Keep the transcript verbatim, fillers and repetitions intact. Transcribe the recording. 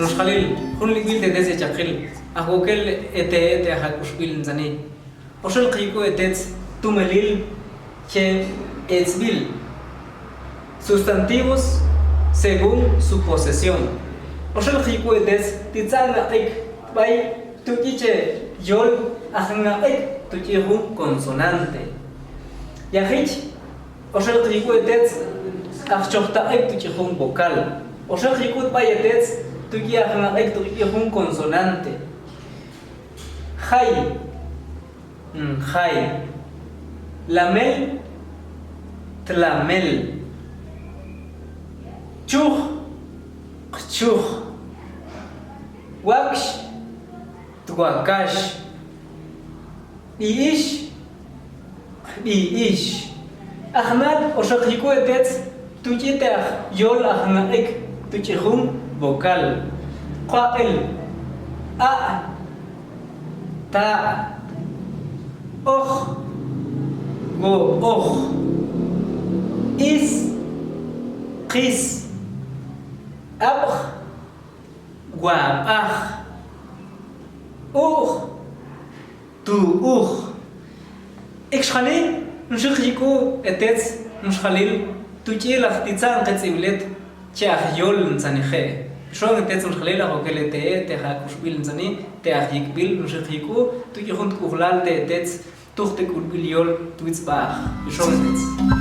Nxalil, jun lik'bil te' tets e chakil, aj wokel e te' e te' aj ak'uxbil ntsani. Oxel qik'u e tets tumelil che etzbil. Sustantivos según su posesión. Oxel qik'u e tets ti tza' ngaq'ik tb'ay tuk'i che yol aj ngaq'ik tuk'i jun consonante. Yajich, oxel qik'u e tets aj chojtaq'ik tuk'i jun vocal. Oxel qik'u tb'ay e tets tuk'i aj ngaq'ik tuk'i jun consonante. Jay, mm, jay. Lamel, tlamel. Chuj, qchuj. Wakx, twakax. B'i'ix, qb'i'ix. Ajnal oxel qik'u e tets tuk'i te' aj yol aj ngaq'ik tuk'i jun vocal. Qwaq'il, a', ta', oj, wooj, is, qis, ab'j, wab'aj, u'j, tu'uj. Ikxani nxi qik'u e tets nxalil tuk'il aj ti tza' nqe tz'ib'let che aj yol ntsani je'. Xon e tets nxalil aj wokel e te' e te' aj ak'uxbil ntsani, te' aj yik'bil, nxi qik'u tuk'il jun tk'ujlal te' e tets tuj te k'ulb'il yol twitz b'aj. Xon e tets.